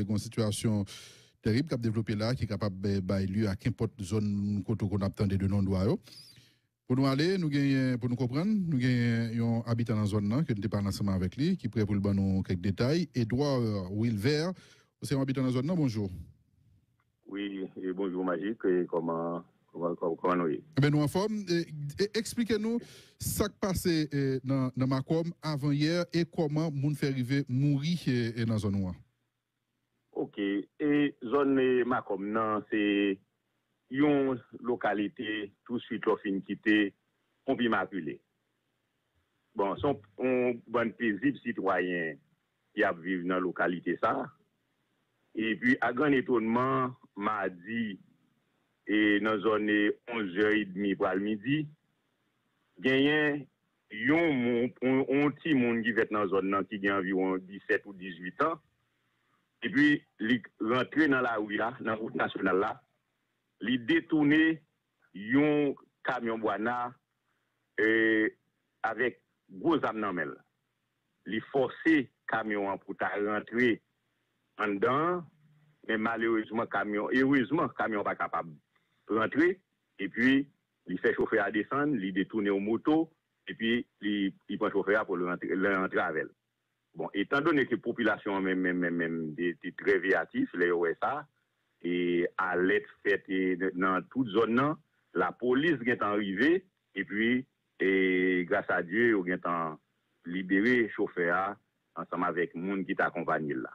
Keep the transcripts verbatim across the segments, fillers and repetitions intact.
Gen yon sitiyasyon terib k ap devlope la, ki kapab, eh, bay lye a kenpòt zòn kote w konn ap tande de non dwa yo. Pou nou ale, nou genyen, pou nou konprann, nou genyen yon abitan nan zòn nan, ke n te pale ansanm avèk li, ki prè pou l ban nou kèk detay. Edouard Wilver, ou se yon abitan nan zòn nan, bonjou. Wi, e bonjou Majik, e kòman, kòman, kòman, kòman nou ye? Enben, nou anfòm. E, e, eksplike nou sa k pase, e, nan, nan Makòm avan yè e kòman moun fè rive mouri, e, e, nan zòn ou an. Ok, e zòn, e, Makòm nan, se yon lokalite, touswit lè w fin kite Ponp Imakile. Bon, se yon, yon bann pezib sitwayen ki ap viv nan lokalite sa a. Epi, a grann etonman, madi, e nan zòn, e, onz è edmi pral midi, genyen yon moun, yon, yon timoun ki fèt nan zòn nan ki gen anviwon disèt ou dizuit an, epi li rantre nan lari a, nan wout nasyonal la, li detounen yon kamyon bwana, e, avèk gwo zam nan men l. Li fòse kamyon an pou ta rantre anndan an, men malerezman, kamyon, erezman, kamyon an pa kapab rantre, epi li fè chofè a desann, li detounen yon moto, epi li, li pran chofè a pou l rantre, l rantre avè l. Bon, etandone ke popilasyon an menm, menm, menm, menm, te, te trè veyatif lè yo wè sa, e alèt fèt, e, nan tout zòn nan, lapolis gentan rive, epi, e, gras a Dye, yo gentan libere chofè a ansanm avèk moun ki t akonpaye l la.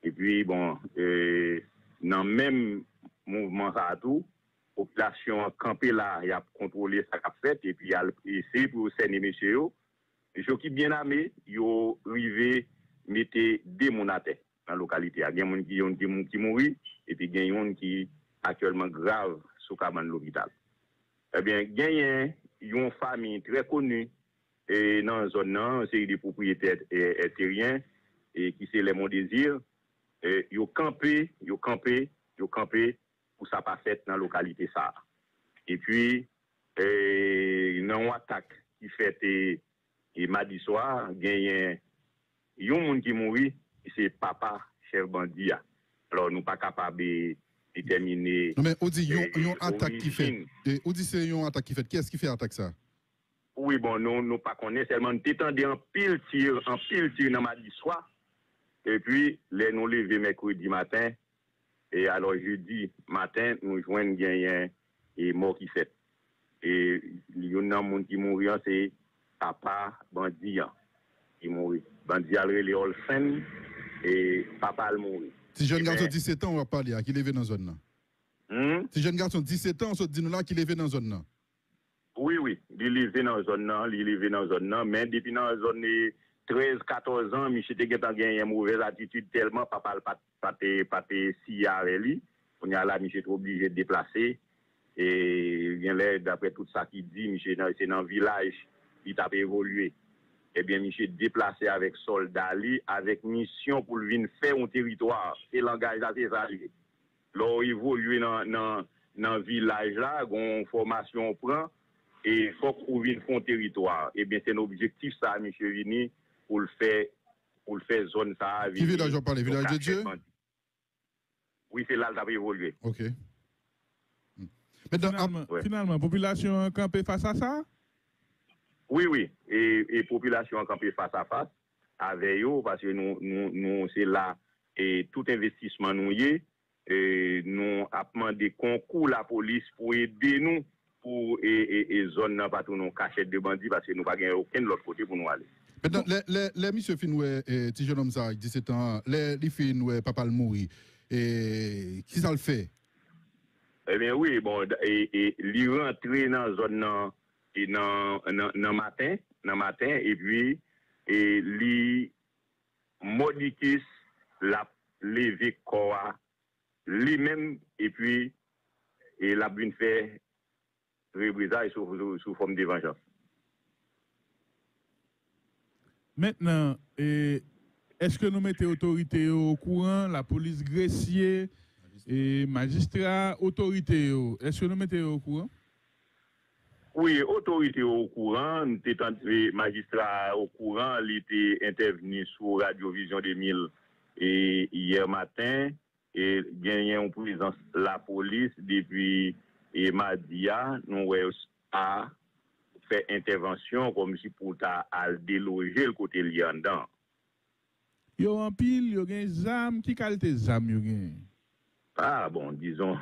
Epi, bon, e, nan menm mouvman sa a tou, popilasyon an kanpe la, y ap kontwole sa k ap fèt, epi y al eseye pou yo sènen mesye yo. Mesye yo ki byen ame, yo rive mete de moun atè nan lokalite a. Gen moun ki, youn ki mou-, ki mouri, epi gen youn ki aktyèlman grav sou kabann lopital. Ebyen, genyen yon fanmi trè koni, e, nan zòn nan, yon seri de pwopriyetè, e, e, teryen, e, ki se Les Monts Désirs, e, yo kanpe, yo kanpe, yo kanpe pou sa pa fèt nan lokalite sa a. Epi, e, nan yon atak ki fèt, e, e madi swa, genyen yon moun ki mouri, ki se papa chèf bandi a. Alò, nou pa kapab, e, detèmine, Non, men ou di yon, e, yon atak ki fèt. orijin. E, ou di se yon atak ki fèt. Kiyès ki fè atak sa? Wi, bon, nou, nou pa konnen, sèlman nou te tande anpil tir, anpil tir nan madi swa. Epi, lè nou leve mèkredi maten, e alò jedi maten, nou jwenn genyen, e, mò ki fèt. E youn nan moun ki mouri an, se papa bandi an ki mouri. Bandi a rele Olsen, e papa l mouri. Ti jèn gason disèt an w ap pale a, ki leve nan zòn nan. Hmm? Ti jèn gason disèt an, w sot di nou la, ki leve nan zòn nan. Wi, wi, li leve nan zòn nan, li leve nan zòn nan, men depi nan zòn, e, trèz, katòz an, misye te gentan genyen movèz atitid tèlman papa l pa t, pa te, pa te siye avè li. Kounye a la, misye te oblije deplase. E genlè, daprè tout sa ki di, misye nan, se nan vilaj li t ap evolye. Ebyen, misye deplase avèk sòlda li, avèk misyon pou l vin fè yon teritwa. Se langaj la, se sa l ye. Lè w evolye nan, nan, nan vilaj la, gen yon fòmasyon w pran, e fòk ou vin fè yon teritwa. Ebyen, se nan objektif sa a, misye vini pou l fè, pou l fè zòn sa a vini yon kachèt bandi. Ki vilaj w ap pale? Vilaj de Dye? Wi, se la l t ap evolye. Ok. Hmm. Finalman, finalman, popilasyon an kanpe fas a sa? Wi, wi. E, e popilasyon an kanpe fas a fas avè yo, paske nou, nou, nou, se la, e tout envestisman nou ye. E nou ap mande konkou lapolis pou ede nou, pou, e, e, e zòn nan pa tounen yon kachèt de bandi, paske nou pa gen okenn lòt kote pou nou ale. Mentnan, lè, lè, lè misye fin wè, e, ti jennonm sa a, disèt an an, lè li fin wè papa l mouri, e, kisa l fè? Ebyen, wi, bon, e, e, li rantre nan zòn nan, e, nan, nan, nan maten, nan maten, epi, e, li mòdikis, l ap leve kò a li menm, epi, e, l ap vin fè reprezay sou, sou, sou fòm de vanjans. Mentnan, e, èske nou mete otorite yo okouran, lapolis, gresye, e, majistra, otorite yo, èske nou mete yo okouran? Wi, otorite yo okouran, nou te tande majistra a okouran, li te entèvni sou Radyo Vizyon de mil, e, yè maten, e, genyen yon prezans lapolis depi, e, madi a, nou wè yo a fè entèvansyon kòmsi pou ta al deloje l kote l ye anndan. Yo anpil, yo gen zam. Ki kalite zam yo genyen? Ah, bon, dizon,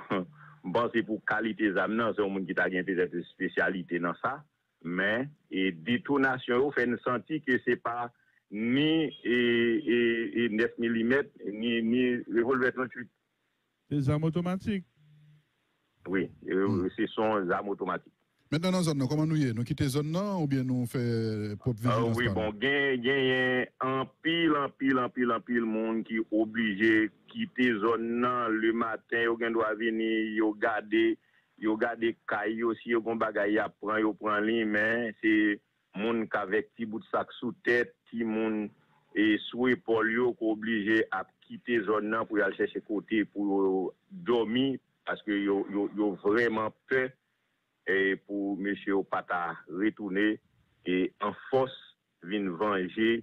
m panse pou kalite zam nan, se yon moun ki ta gen petèt espesyalite nan sa, men, e, detonasyon yo fè n santi ke se pa ni, e, e, e nèf milimèt, ni, ni revòlvè tranntuit. Se zam otomatik? Wi, e, se son zam otomatik. Mentnan nan zòn nan, kòman nou ye? Nou kite zòn nan oubyen nou fè pwòp vijilans pa nou? Ah, wi, bon, gen, genyen anpil, anpil, anpil, anpil moun ki oblije kite zòn nan. Lematen, yo gen dwa vini, yo gade, yo gade kay yo, si yo gen bagay y ap pran, yo pran li, men se moun k avèk ti bout sak sou tèt, timoun, e, sou epòl yo, k oblije ap kite zòn nan pou y al chèche kote pou yo dòmi, paske yo, yo, yo vrèman pè, e, pou mesye yo pa ta retounen, e, an fòs vin vanje,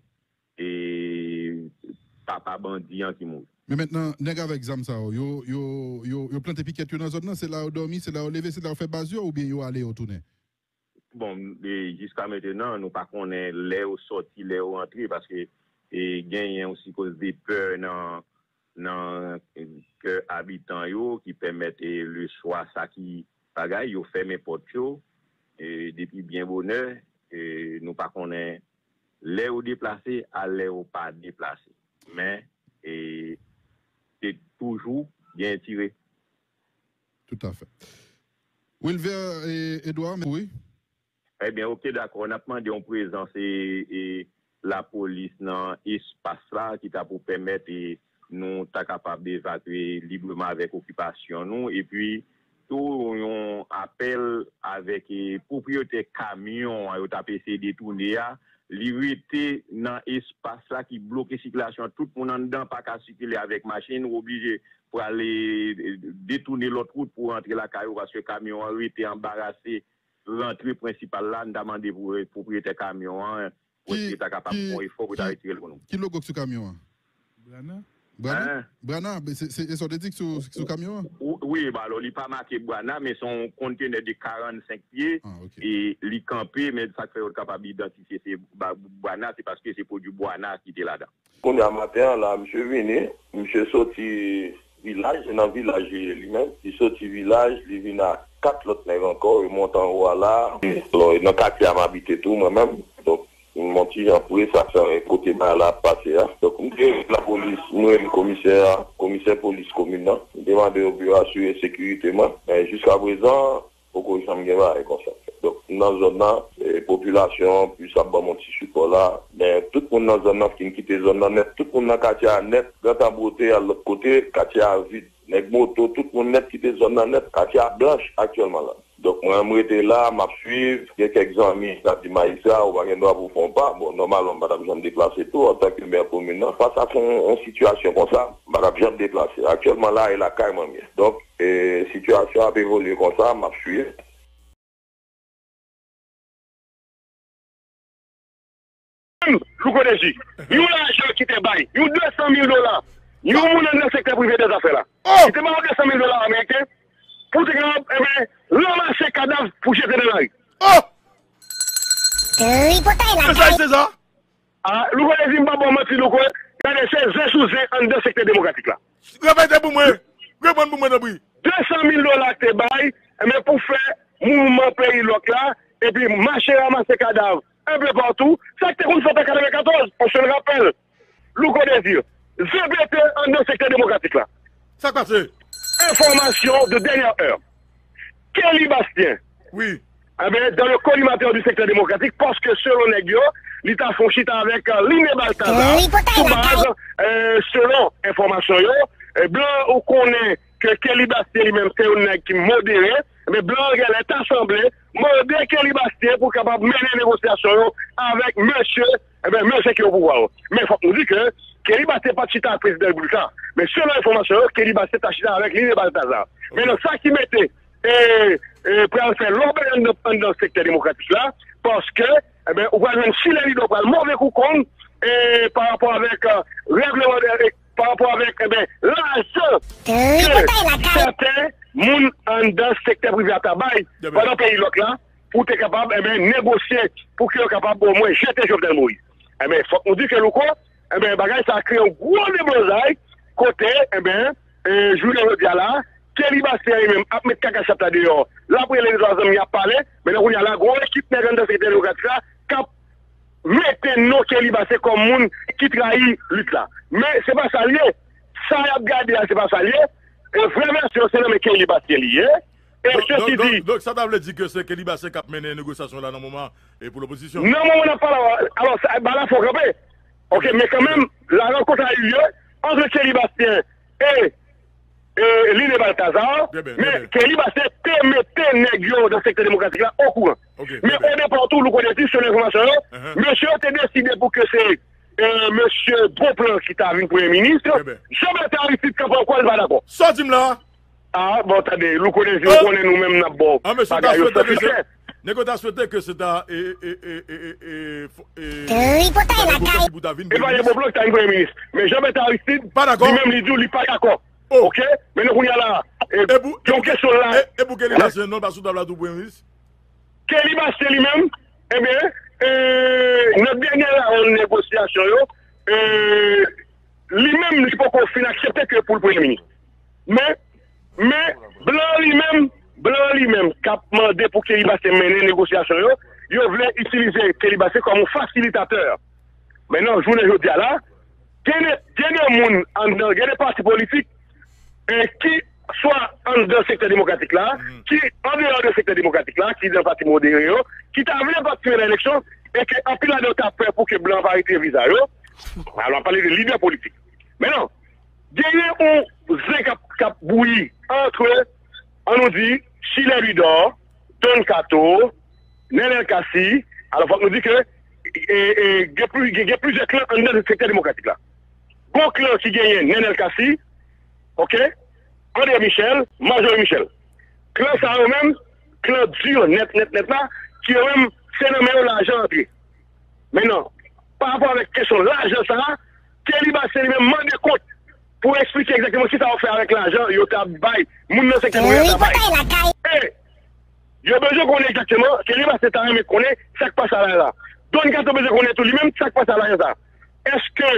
e, papa bandi an ki mouri. Men mentnan, nèg avèk zam sa yo, yo, yo, yo, yo plante pikèt yo nan zòn nan, se la yo dòmi, se la yo leve, se la yo fè baz yo, oubyen yo ale, yo tounen? Bon, e, jiska mentnan, nou pa konnen lè yo sòti, lè yo rantre, paske, e, genyen yon sikoz de pè nan, nan, e, kè abitan yo ki pèmèt, e, leswa, sa ki bagay, yo fèmen pòt yo, e, depi byen bonè, e, nou pa konnen lè yo deplase, a lè yo pa deplase. Men, e, se toujou gen tire. Toutafè. Wilver, e, Edouard, wi. Ebyen, oke, dakò. N ap mande yon prezans, e, e, lapolis nan espas la ki ta pou pèmèt, e, nou ta kapab evakye libreman avèk okipasyon nou. Epi, tou yon apèl avèk, e, pwopriyetè kamyon an, yo t ap eseye detounen a. Li rete nan espas la ki bloke sikilasyon. Tout moun anndan pa ka sikile avèk machin. Ou oblije prale, e, detounen lòt wout pou rantre lakay ou, paske kamyon an rete anbarase rantre prensipal la. N ta mande pou, e, pwopriyetè kamyon an, pou eseye ta kapab fè yon efò pou ta retire l pou nou. Ki logo k sou kamyon an? Brana? Brana? Hein? Brana, se, se, se sa w te di k sou, k sou kamyon an? Wi, wi, ba, alò, li pa make Brana, men se yon kontenè de karannsenk pye, e li kanpe, men sa k fè yo t kapab idantifye se ba, Brana, se paske se pwodui Brana ki te ladan. Kounye a maten an la, misye vini, misye soti vilaj, se nan vilaj li ye li menm. Li soti vilaj, li vin a kat lòt nèg ankò, yo monte anwo a la. Alò, e nan katye a m abite tou, mwen menm. Donk, m yon ti jan pre sa fè kote bagay la ap pase a. Donk, m te lapolis, m rele komisè a, komisè polis komin nan. M te mande yo pou yo asire sekirite mwen. Men jiska prezan, poko janm gen bagay konsa. Donk, nan zòn nan, e, popilasyon an plis ap ban m yon ti sipò la. Men tout moun nan zòn nan fin kite zòn nan nèt. Tout moun nan katye a nèt, gentan bwote al lòt kote, katye a vid. Nèg moto, tout moun nèt kite zòn nan nèt, katye a blanch aktyèlman la. Donk, mwen, m rete la, m ap swiv. Gen kèk zanmi k ap di, "Majistra, ou pa gen dwa pou w fè yon pa." Bon, nòmalman, m pa t ap janm deplase tou, antanke mè komin nan. Fas a yon, yon sitiyasyon konsa, m pa t ap janm deplase. Aktyèlman la, e lakay mwen m ye. Donk, e, sitiyasyon ap evolye konsa, m ap swiv. Louko Dezi, yon lajan ki te bay, yon de san mil dola, yon moun anndan sektè prive dèzafè la. Li te ba w de san mil dola ameriken pou w te kapab, enben, ranmase kadav pou jete nan lari. Tripotay lakay. Seza. Ah, Louko Dezi, m pa ba w manti, Louko. Gade, se zen sou zen anndan sektè demokratik la. Repete pou mwen. Reponn pou mwen, tanpri. De san mil dola k te bay, enben, pou fè mouvman peyi lòk la, epi mache ranmase kadav enpe patou. Sa k te konn fèt an katrevenkatòz, on se le rappelle. Louko Dezi, zen pete anndan sektè demokratik la. Sa k pase? Enfòmasyon de dènyè è. Kelly Bastien. Wi. Enben, dans le collimateur du secteur démocratique, paske selon nèg yo, li ta fè yon chita avèk, euh, Line Balthazar, sou baz, euh, selon enfòmasyon yo, euh, blan ou konnen ke Kelly Bastien li menm se yon nèg ki modere, men blan an genlè ta sanble mande Kelly Bastien pou kapab mennen negosyasyon yo avèk mesye, enben, mesye ki o pouvwa yo. Men fòk nou di ke Kelly Bastien pa t chita ak prezidan Repiblik la. Men selon enfòmasyon yo, Kelly Bastien ta chita avèk Line Balthazar. Men nan sa ki mete, e, e, pral fè lòbèy anndan, anndan sektè demokratik la, paske, enben, ou pral jwenn chile lidan, ou pral move kou kong, e, pa rapò avèk, e, règleman, e, pa rapò avèk, enben, lajan ke sèten moun anndan sektè prive a ta bay pandan peyi lòk la, pou te kapab, enben, negosye, pou ke yo kapab omwen jete Jovenel Moïse. Enben, fòk nou di ke Louko, enben, bagay sa a kreye yon gwo deblozay, kote, enben, e, jounen jodi a la, Kelly Bastien li menm ap met kaka chat la deyò, l ap rele de twa zanmi, y ap pale, men nan kounye a la, gwo ekip nèg anndan sektè demokratik la, k ap mete non Kelly Bastien kòm moun ki trayi lit la. Men se pa sa l ye. Sa y ap gade a, se pa sa l ye. E vrè vèsyon, se nan men Kelly Bastien li ye. E Donk, donk, sesi donk, di donk, sa ta vle di ke se Kelly Bastien k ap mennen negosyasyon la nan moman e pou lopozisyon. Nan moman n ap pale a, alò, sa, ba la fò kanpe. Ok, men kanmenm, la rankont a yu lye antre Kelly Bastien e, e Line Balthazar, men Kelly Bastien te mete nèg yo nan sektè demokratik la okouran. Men o depa tou, Louko Désir, selon enfòmasyon yo, mesye yo te deside pou ke se, e, mesye Beauplan ki ta vin premye minis. Jean Bertrand Aristide kanpe ankò, li pa dakò. Sa w di m la? Ah, bon, tande, Louko Désir, ou konnen nou menm n ap ba w bagay yo san filtè. Nèg yo ta swete ke se ta, e, e, e, e, e, e, fo- e, Tripotay Evalye Boplan ki ta vin premye minis. Evalye Boplan ki ta vin premye minis. Men Jean Bertrand Aristide, li menm, li di w li pa dakò. Ok? Men nou kounye a la, e, e pou, e yon pou, kesyon la. E, e pou Kelly Bastien, non, l pa sou tab la tou premye minis? Kelly Bastien li menm, ebyen, e, nan dènye rawonn negosyasyon yo, e, li menm, li poko fin aksepte ke pou l premye minis. Men, men, blan li menm, blan li menm, k ap mande pou Kelly Bastien mennen negosyasyon yo, yo vle itilize Kelly Bastien kòm yon fasilitatè. Men nan jounen jodi a la, gen de, gen de moun anndan, gen de pati politik, e, ki swa anndan sektè demokratik la, ki andeyò de sektè demokratik la, ki nan pati modere yo, ki ta vle patisipe nan eleksyon, e ke anpil ladan yo ta pè pou ke blan pa retire viza yo. Alò, m ap pale de lidè politik. Men non, genyen yon zen k ap, k ap bouyi antre, ann nou di, Chilè Louidor, Don Kato, Nenel Cassy. Alò, fòk nou di ke, e, e, gen pli-, gen, gen plizyè klan anndan sektè demokratik la. Gon klan ki genyen Nenel Cassy, ok, André Michel, Marjorie Michel. Klan sa yo menm, klan di nèt, nèt, nèt la, ki yo menm, se nan men yo lajan antre. Mentnan, pa rapò avèk kesyon lajan sa a, Kelly Bastien li menm mande kont pou eksplike egzakteman kisa yo fè avèk lajan yo ta bay moun nan sektè prive a ta bay. E yo bezwen konnen egzakteman, Kelly Bastien ta renmen konnen sa k pase a lajan sa. Don Kato bezwen konnen tou li menm sa k pase a lajan sa. Èske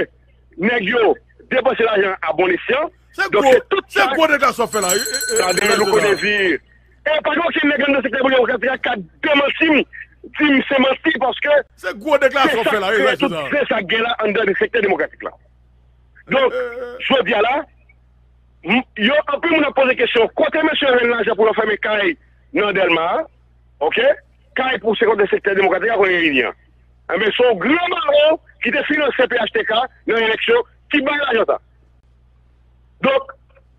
nèg yo depanse lajan an a bon esyan? Donk, se tout sa. Se gwo deklarasyon w ap fè la wi. Tande, Louko Désir. E pa gen okenn nèg anndan sektè demokratik la k ap demanti m, di m se manti, paske se gwo deklarasyon w ap fè la wi, se sa k gen la anndan sektè demokratik la. Donk, jodi a la, m- yo, anpil moun ap poze kesyon, kote mesye yo jwenn lajan pou yo fèmen kay nan Dèlma a? Ok? Kay pou senkant sektè demokratik la kote li ye an. Enben, se yon gran mawon ki te finanse P H T K nan eleksyon ki bay lajan sa. Donk,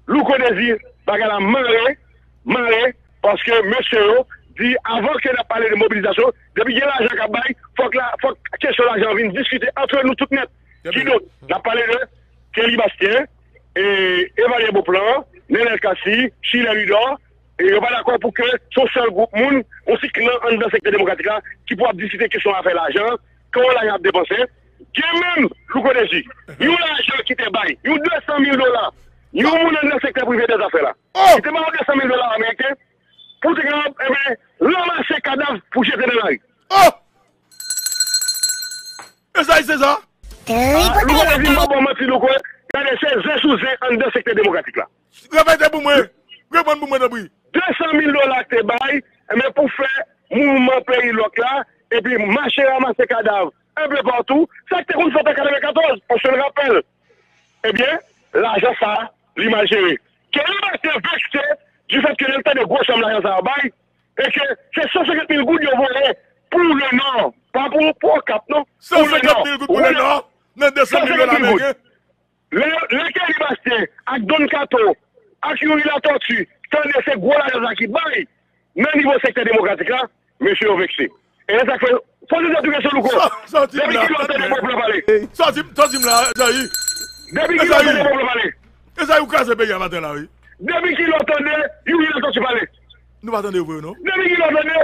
Louko Désir, bagay la mare, mare, paske mesye yo di avan ke n ap pale de mobilizasyon, depi gen lajan k ap bay, fòk la, fòk kesyon lajan an vin diskite antre nou tout nèt. Kidonk, n ap pale de Kelly Bastien, e, Evalye Boplan, Nenel Cassy, Chilè Louidor, e yo pa dakò pou ke se yon sèl gwoup moun, yon ti klan anndan sektè demokratik la, ki pou ap diskite kesyon afè lajan, kòman lajan ap depanse. Gen menm, Louko Désir, yon lajan ki te bay, yon de san mil dola, yon moun anndan sektè prive dèzafè la. Ki te ba yo de san mil dola ameriken, pou te kapab, enben, ranmase kadav pou jete nan lari. Oh! Ezayi Seza? Louko Désir, m pa ba w manti, Louko. Gade, se zen sou zen anndan sektè demokratik la. Repete pou mwen. Reponn pou mwen, tanpri. De san mil dola k te bay, enben, pou fè mouvman peyi lòk la, epi mache ranmase kadav enpe patou, sa k te konn fèt an katrevenkatòz, on se le rappelle. Ebyen, lajan sa a, li mal jere. Kelly Bastien vekse difèt ke lè l tande gwo sòm lajan sa a bay, e ke se san senkant mil goud yo voye pou Lenò, pa pou, pou Okap, non. Pou Lenò. San senkant mil goud pou Lenò, nan de san mil dola ameriken. Lè, lè Kelly Bastien ak Don Kato ak Youri Latortue tande se gwo lajan sa ki bay nan nivo sektè demokratik la, mesye yo vekse. E se sa k fè, fò nou di tou kesyon, Louko. Depi kilè w tande Boplan pale? Sa w di m, sa w di m la, Ezayi? Depi kilè w tande Boplan pale? Ezayi, ou kraze peyi a maten la, wi. Depi kilè w tande Youri Latortue pale? Nou pa tande yo vre, non. Depi kilè w tande,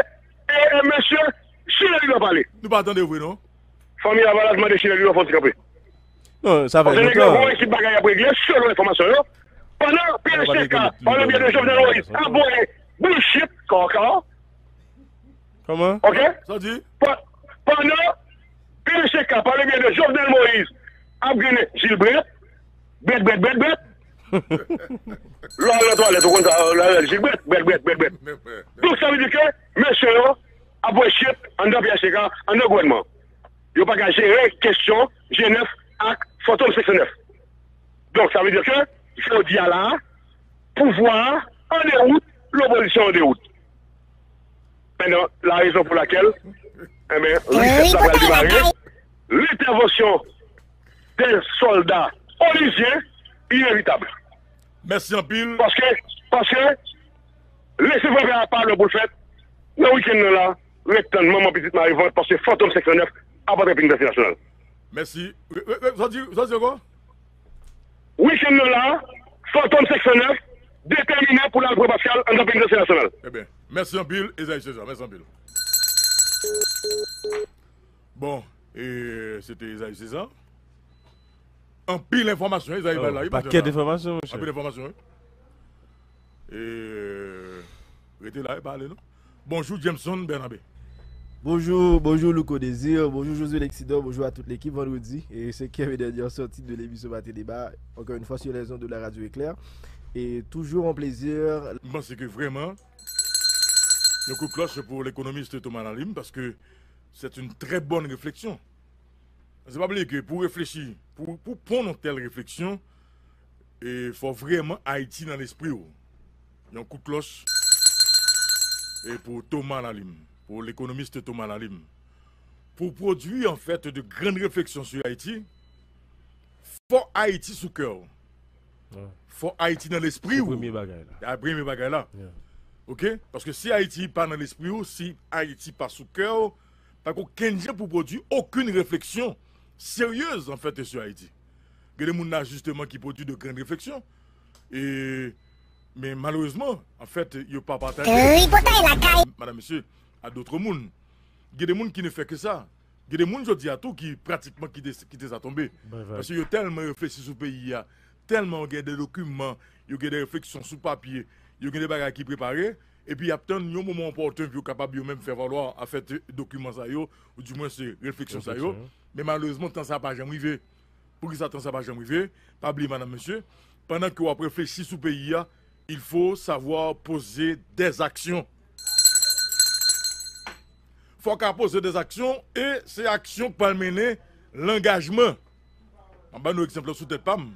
e, e, mesye Chilè Louidor pale? Nou pa tande yo vre, non. Fanmi Lavalas mande Chilè Louidor fè yon ti kanpe. Non, sa fè lontan. Paske nèg yo gon ekip bagay y ap regle, selon enfòmasyon yo. Pandan P H T K, pa le byen de Jovenel Moïse, ap voye bullshit, kaka. Kòman? Sa w di? Pa-, pandan P H T K, pa le byen de Jovenel Moïse, ap grennen Gilbert, brèt, brèt, brèt, brèt. Lè w al nan twalèt, ou konn sa, lè w al Gilbert, brèt, brèt, brèt, brèt. Donk, sa vle di ke mesye yo ap voye shit anndan P H T K, anndan gouvènman. Yo pa ka jere kesyon G nèf ak Fantom senk san nèf. Donk, sa vle di ke, jodi a la a, pouvwa a an dewout, lopozisyon an dewout. Maintenant, la raison pour laquelle, eh ben, reset la pral demare, l'intervention des soldats onusiens inévitable. Mèsi anpil. Paske, paske, lese frape a pa lè pou l fèt, nan wikenn nan la, ret tann manman pitit mare vant, paske Fantom senk san nèf ap antre Penitansye Nasyonal. Mèsi. Re-, re-, re-, sa w di, sa w di ankò? Wikenn nan la, Fantom senk san nèf detèmine pou l al pran Pascal anndan Penitansye Nasyonal. Eben, mèsi anpil, Esaïe César. Mèsi anpil. Bon, e, se te Esaïe César. Anpil enfòmasyon, Esaïe, bay la, wi, pakèt enfòmasyon, monchè. Anpil enfòmasyon, wi. E, rete la, e pa ale, non. Bonjou, Jameson Bernabe. Bonjou, bonjou, Louko Désir. Bonjou, Josué Lexidor. Bonjou à toute l'équipe. Vendredi, et cinquième et dernière sortie de l'émission Matin Débat, encore une fois sur les ondes de la Radio Éclair. Et toujours un plaisir. M panse ke vrèman, yon kout klòch pou lekonomis Thomas Lalim, paske c'est une très bonne réflexion. Se pa bliye ke pou reflechi, pou, pou pran yon tèl refleksyon, e, fò vrèman Ayiti nan lespri w. Yon kout klòch, e, pou Thomas Lalim, pou lekonomis Thomas Lalim. Pou pwodui, an fèt, de grann refleksyon sou Ayiti, fò Ayiti sou kè w. Fò Ayiti nan lespri w. Se premye bagay la. A, premye bagay la. Ok? Paske si Ayiti pa nan lespri w, si Ayiti pa sou kè w, pa gen okenn jan pou pwodui okenn refleksyon seryez, an fèt, sou Ayiti. Gen de moun la, jisteman, ki pwodui de grann refleksyon. E, men malerezman, an fèt, yo pa pataje. Tripotay lakay. Madam, mesye, a dòt moun. Gen de moun ki ne fè ke sa. Gen de moun jodi a tou ki pratikman kite, kite sa tonbe. Paske yo tèlman reflechi sou peyi a, tèlman yo gen de dokiman, yo gen de refleksyon sou papye, yo gen de bagay ki prepare, epi y ap tann yon moman opòten pou yo kapab yo menm fè valwa, anfèt, dokiman sa yo, ou di mwen se refleksyon sa yo. Men malerezman, tan sa pa janm rive. Poukisa tan sa pa janm rive? Pa bliye, madam, mesye, pandan ke w ap reflechi sou peyi a, il faut savoir poser des actions. Fò w ka poze des actions, e se aksyon k pral mennen langajman. M ap ba nou egzanp lan sou tèt pa m.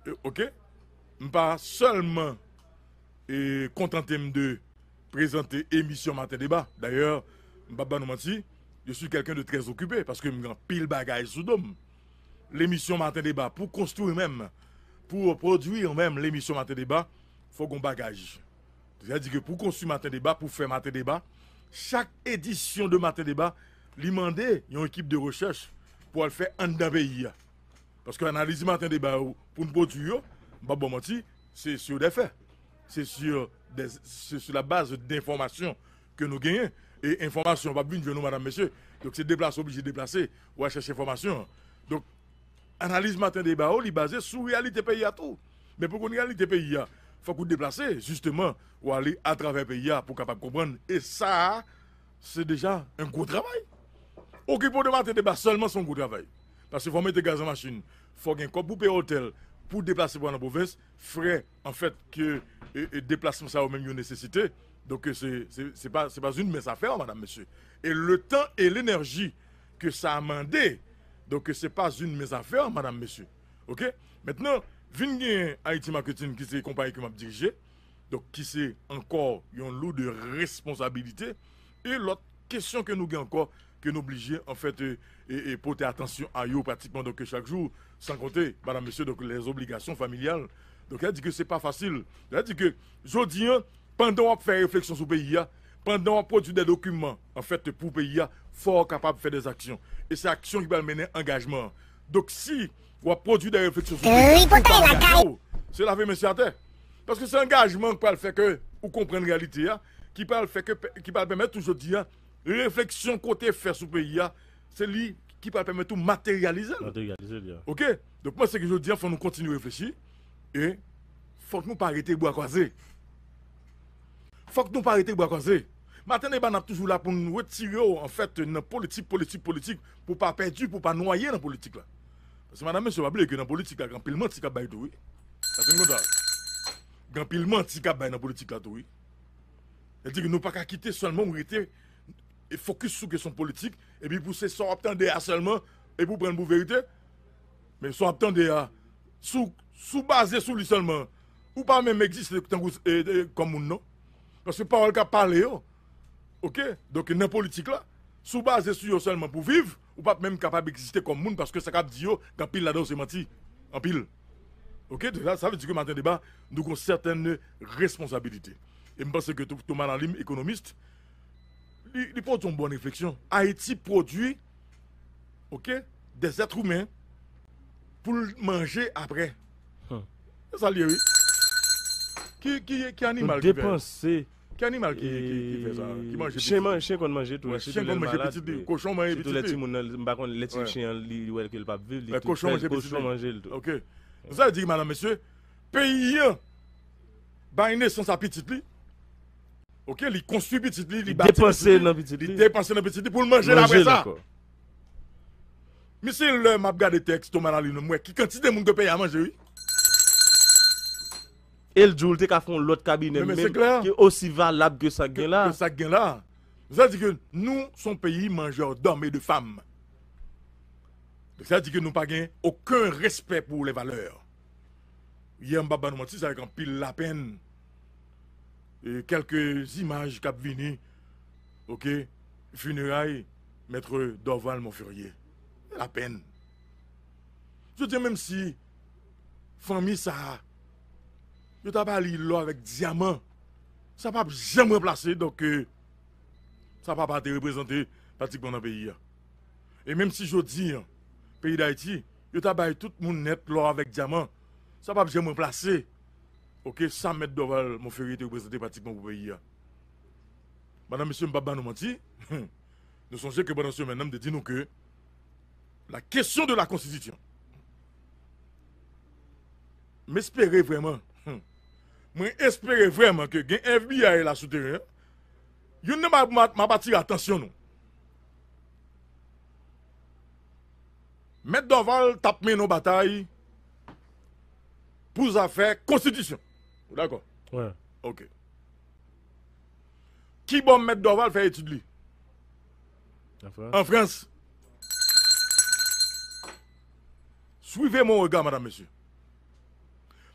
E, ok? M pa sèlman, e, kontante m de prezante emisyon Maten Deba. Dayè, m p ap ba nou manti, je suis quelqu'un de très occupé, paske m gen anpil bagay sou do m. Lemisyon Maten Deba, pou konstwi menm, pou pwodui menm lemisyon Maten Deba, fò gon bagaj. Sètadi ke pou konstwi Maten Deba, pou fè Maten Deba, chak edisyon de Maten Deba, li mande yon ekip de rechèch pou al fè anndan peyi a. Paske analiz Maten Deba yo, pou n pwodui yo, m p ap ba w manti, se sur des faits. Se sur des, se sur la base d'informations ke nou genyen. E enfòmasyon p ap vin jwenn nou, madam, mesye. Donk, se deplase, oblije deplase, w a chèche enfòmasyon an. Donk, analiz Maten Deba yo, li baze sou reyalite peyi a tou. Men pou konn reyalite peyi a, fòk ou deplase, jisteman, ou ale atravè peyi a pou w kapab konprann. E sa a, se deja yon gwo travay. Okipe w de Maten Deba sèlman, se yon gwo travay. Paske fò w mete gaz nan machin, fò w gen kòb pou peye otèl, pou w deplase pou w al nan pwovens, frè, anfèt, ke, e, e, deplasman sa yo menm yo nesesite. Donk, se, se, se pa, se pa une mince affaire, madam, mesye. Et le temps et l'énergie que ça a mandé, donk, se pa une mince affaire, madam, mesye. Ok? Mentnan, vin gen Haïti Marketing, ki se konpayi ke m ap dirije, donk, ki se ankò yon lou de responsabilite. E lòt kesyon ke nou gen ankò, ke nou oblije, anfèt, e, e, e pote atansyon a yo pratikman, donk, chak jou, san konte, madam, mesye, donk, les obligations familiales. Donk, sa di ke se pa fasil. Sa di ke, jodi a, pandan w ap fè refleksyon sou peyi a, pandan w ap pwodui de dokiman, anfèt, pou peyi a, fò w kapab fè de aksyon. E se aksyon ki pral mennen angajman an. Donk, si w ap pwodui de refleksyon sou peyi a, ou pa angajman w, se lave men sou atè. Paske se angajman ki pral fè ke ou konprann reyalite a, ki pral fè ke, ki pral pèmèt ou jodi a, refleksyon ke w te fè sou peyi a, se li ki pral pèmèt ou materyalize l. Materyalize l, ya. Oke? Donk, mwen, se ke jodi a, fò nou kontinye reflechi. E fòk nou pa rete bra kwaze. Fòk nou pa rete bra kwaze. Maten deba, n ap toujou la pou n retire w, anfèt, nan politik, politik, politik, pou w pa pèdi, pou w pa nwaye nan politik la. Paske, madanm, mesye, pa bliye ke nan politik la, gen anpil manti k ap bay tou, wi. Sa se konsa. Gen anpil manti k ap bay nan politik la tou, wi. Sa di ke nou pa ka kite sèlman w rete e fokis sou kesyon politik, epi pou se sa w ap tande a sèlman, epi w pran l pou verite. Men sa w ap tande a, si w, si w baze sou li sèlman, ou pa menm egziste tankou, e, e, kòm moun, non. Paske pawòl k ap pale yo, oke? Donk, nan politik la, si w baze sou yo sèlman pou viv, ou p ap menm kapab egziste kòm moun, paske sa k ap di yo, gen anpil ladan yo se manti. Anpil. Oke? Sa, sa vle di ke maten deba, nou gen sètèn responsabilite. E m panse ke Tou-, Thomas Lalim, ekonomis, li, li poze yon bòn refleksyon. Ayiti pwodui, oke, des êtres humains pou l manje apre. Hmm. Se sa l ye, wi. Ki, ki, ki animal ki fè? Depanse. Ki animal ki, ki, ki fè sa? Ki manje pitit li? Chen man-, chen konn manje tou, wi, chen konn manje pitit li. Kochon manje pitit li. Sitou lè timoun nan, m pa konn, lè ti chen an, li, li wè ke l p ap viv, li tou fè kochon manje pitit li. Kochon manje l tou. Oke. Sa vle di, madanm, mesye, peyi an bay nesans a pitit li. Oke, li konstwi pitit li, li bati pitit li, li depanse nan pitit li pou l manje l apre sa. Misye, lè m ap gade tèks Thomas Lalim, m wè ki kantite moun ke peyi a manje, wi. E l di w l te ka fè yon lòt kabinè menm ki osi valab ke sa k gen la. Ke sa k gen la. Sa di ke nou se yon peyi manjè dòm e de fanm. Sa di ke nou pa gen okenn respè pou lè valè. Yè, m p ap ba nou manti, se avèk anpil lapenn, e, kèlke imaj k ap vini, oke, fineray Mèt Dorval Monferrier. Lapenn. Jodi a, menm si fanmi sa a, yo ta ba li lò avèk dyaman, sa p ap janm ranplase, donk, e, sa papa te reprezante pratikman nan peyi a. E menm si jodi a, peyi Dayiti, yo ta bay tout moun nèt lò avèk dyaman, sa p ap janm ranplase, oke, sa Mèt Dorval Monferrier te reprezante pratikman pou peyi a. Madanm, mesye, m p ap ba nou manti. Nou sonje ke pandan semèn nan, m te di nou ke la question de la constitution, m espere vrèman, hmm, mwen espere vrèman ke gen F B I la sou teren an. Youn nan bagay m ap atire atansyon nou. Mèt Dorval t ap mennen yon batay pou zafè konstitisyon. Ou dakò? Wi. Oke. Kibò Mèt Dorval fè etid li? An Frans. An Frans. Suivez mon regard, madanm, mesye.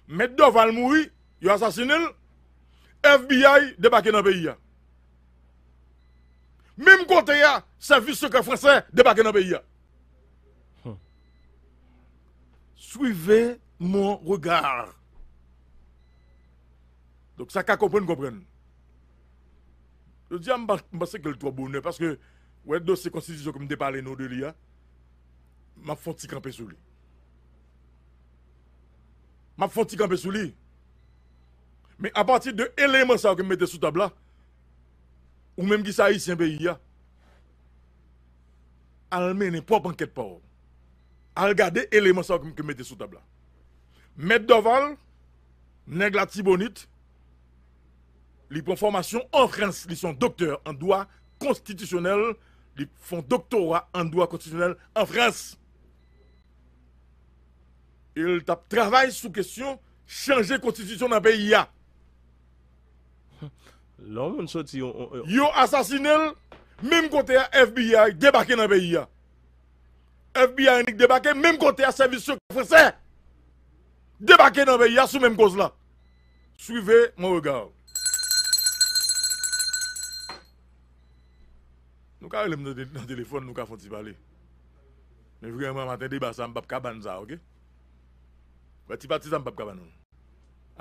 Mèt Dorval mouri, yo asasinen l, F B I debake nan peyi a. Menm kote a, sèvis sekrè fransè debake nan peyi a. Hmm. Suivez mon regard. Donk, sa ka konprann, konprann. Jodi a, m pa, m panse ke l twò bonè, paske, wè, dosye konstitisyon ke m te pale nou de li a, m ap fè yon ti kanpe sou li. M ap fè yon ti kanpe sou li. Men apati de eleman sa yo ke m mete sou tab la, ou menm ki se Ayisyen peyi a, al mennen pwòp ankèt pa w. Al gade eleman sa yo ke m, ke m mete sou tab la. Mèt Dorval, nèg Latibonit, li pran fòmasyon an Frans, li se yon doktè an dwa konstitisyonèl, li fè yon doktora an dwa konstitisyonèl an Frans. E l t ap travay sou kesyon chanje konstitisyon nan peyi a. Lè yon moun soti yon, yon, yon Yo asasinen l, menm kote a F B I debake nan peyi a. F B I annik debake, menm kote a sèvis sekrè fransè debake nan peyi a sou menm koz la. Suivez mon regard. Nou ka rele m nan, nan telefòn, nou ka fè yon ti pale. Men vrèman, maten deba sa, m p ap ka ba n sa, oke? Wè, ti pati sa, m p ap ka ba nou.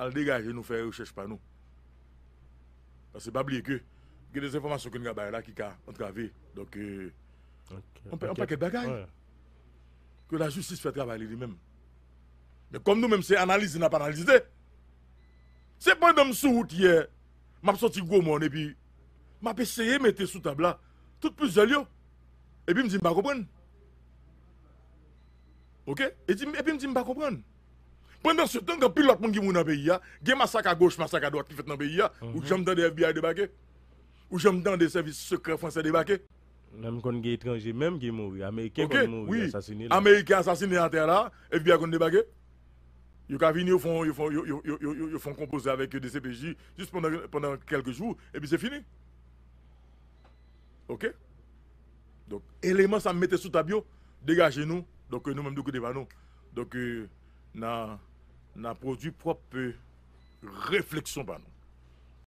Al degaje nou, fè rechèch pa nou. Paske pa bliye ke gen de enfòmasyon ke n ka bay la ki ka antrave. Donk, e, yon pa-, yon pakèt bagay. Ke lajistis fè travay li, li menm. Men kòm nou menm, se analize n ap analize. Se pandan m sou wout yè, m ap soti Gwo Mòn epi m ap eseye mete sou tab la tout pizèl yo. Epi m di m pa konprann. Ok? E di m- epi m di m pa konprann. Pandan se tan, gen anpil lòt moun ki mouri nan peyi a. Gen masak agoch, masak adwat ki fèt nan peyi a. Ou janm tande F B I debake? Ou janm tande sèvis sekrè fransè debake? Menm konn gen etranje menm ki mouri. Ameriken Ok, konn mouri, wi. Asasinen la. Ameriken asasinen atè la, F B I konn debake? Yo ka vini, yo fon, yo fon, yo, yo, yo, yo, yo fon konpoze avèk D C P J jis pandan, pandan kèlke jou, epi se fini. Ok? Donk, eleman sa m mete sou tab yo, degaje nou. Donk, nou menm de kote pa nou. Donk, euh, n a, n a pwodui pwòp euh, refleksyon pa nou.